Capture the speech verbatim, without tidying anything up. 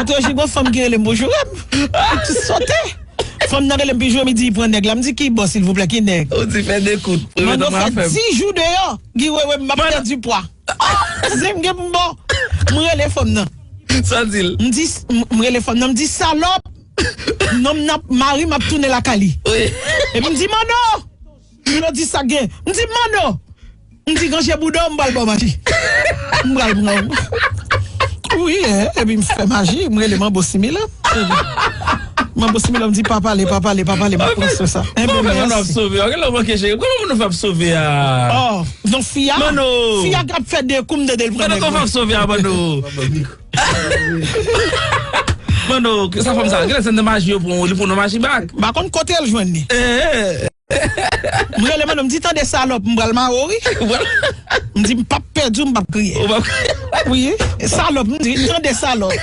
Antre, gon fanm ki rele m pou joure m. M sote. Fanm nan rele m pou joure m, li di li pran nèg la. M di, "Ki bò, silvouplè, ki nèg?" Ou di, "Fè de kout." Mano fè dis jou deyò. Gi wewe, m ap pèdi pwa. Zen m gen pou m bò. M rele fanm nan. Sa di l? M di, m rele fanm nan, m di, "Salòp." Nonm nan, mari m ap tounen lakay li. Epi m di, "Mano!" Mano di, "Sa gen?" M di, "Mano!" M di, "Ranje bouda w, m pral ba w maji." M pral pran w. Wi, eh, epi m fè maji, m rele Manbo Similan. Manbo Similan, m di, "Pa pale, pa pale, pa pale, m ap pran swen sa." Enben, mèsi. Kòman nou ap sove a? Kòman nou ap sove a? Oh, non, fi a. Mano. Fi a k ap fè de kou, m tande l pran nèg. Mano, kòman ap sove a, Mano? Mano, sa fanm sa, genlè se nan maji yo pran, li pran nan maji bak. M pa konn kote l jwenn li. Eh, eh. M rele Mano, m di, "Tande salòp, m pral mare w, wi." M di, "M p ap pèdi w, m p ap kriye." Ou p ap kriye. Wi, salòp, m di, "Tande salòp."